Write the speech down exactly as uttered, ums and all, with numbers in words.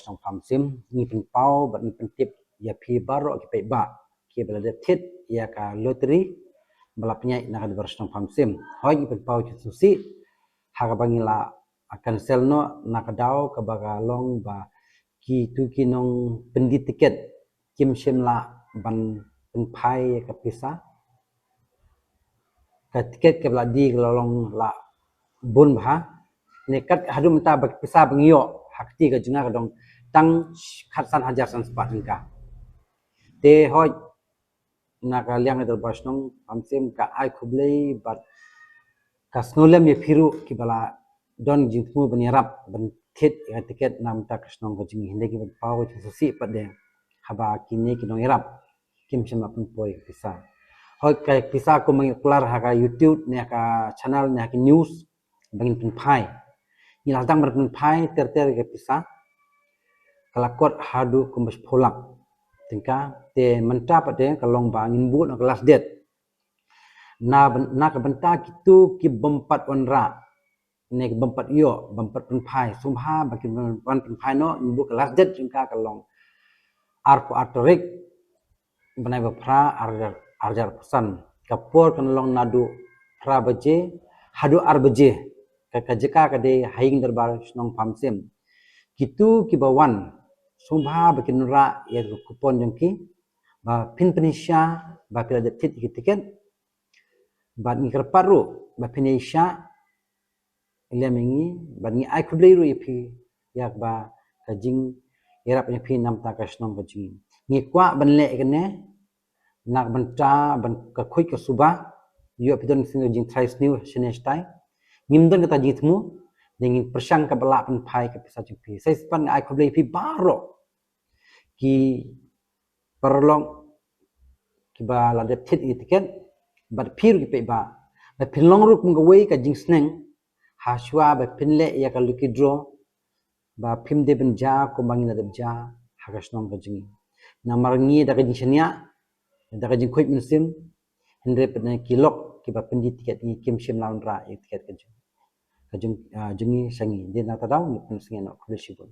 Shnong Pamsim, ngi pynpaw bad ngi pyntip ïa phi baroh ki paidbah kiba la dep thied ïa ka lottery ba la pynïaid na ka Dorbar Shnong Pamsim. Hooid, ngi pynpaw sngewsih ha kaba ngi la cancel noh na ka daw kaba ka long ba kitu ki nongpyndie tiket kim shym lah ban pynphai ïa ka pisa. Ka tiket kaba la die ka la long la bun bha. Ne kat haduh mynta ba ka pisa ba ngi ïoh ha kti ka jong nga ka dang tang khatsan hajar san spah tyngka. Te hooid, na ka liang ka Dorbar Shnong Pamsim ka ai khublei bad ka sngewlem ïa phi ruh kiba la don jingthmu ban ïarap ban thied ïa ka tiket na ka bynta ka shnong ka jong ngi. Hynrei ngi pynpaw ka jingsngewsih pat de haba kine ki nongïarap kim shym la pynpoi ka pisa. Hooid, ka pisa kumba ngi kular ha ka YouTube ne ha ka channel ne ha ki news ba ngin pynphai. Ngi la sdang ban pynphai ter ter ka pisa. Ka la kot haduh kumba shiphew lak tyngka. Te mynta pat de ka long ba ngin buh noh ka last date. Na, na ka bynta kitu ki bym pat wanrah ne ki bym pat ïoh, bym pat pynphai, sngewbha ba kin wan pynphai noh. Ngi buh ka last date jong ka ka long arphew ar tarik bnai ba phra, ar hajar, ar hajar arphew san. Ka por kan long naduh phra baje haduh ar baje. Ka, ka jaka ka dei ha ïing dorbar shnong Pamsim. Kitu kiba wan, sngewbha ba kin wanrah ïa ka kupon jong ki ba phin pynshai ba phi la dep thied ïa ki tiket. Bad ngi kyrpad ruh ba phin ïai shah lem ïa ngi bad ngi ai khublei ruh ïa phi ïa kaba ka jingïarap ïa phi na ka bynta ka shnong ka jong ngi. Ngi kwah ban leh ïa kane na ka bynta ban ka khuid ka suba. Ïoh phi don ka jingtharai sniew shane shatai. Ngim don kata jingthmu, ne ngin pyrshang kaba lah pynphai ka pisa jong phi. Sa shisien pat nga ai khublei ïa phi baroh ki paralok kiba la dep thied ïa ki tiket, bad phi ruh ki paidbah. Bad phin long ruh kum kawei ka jingsneng ha shuwa ba phin leh ïa ka lucky draw ba phim dei ban jia kumba ngi la dep jia ha ka shnong ka jong ngi. Namar ngi da ka jingshaniah, da ka jingkhuid mynsiem, hynrei pat ki lok kiba pyndie tiket ngi kim shym la wanrah ïa tiket ka jong, ka jong, ah, jong ngi sha ngi. Dei na kata daw ngi pynsngew noh, khublei shibun.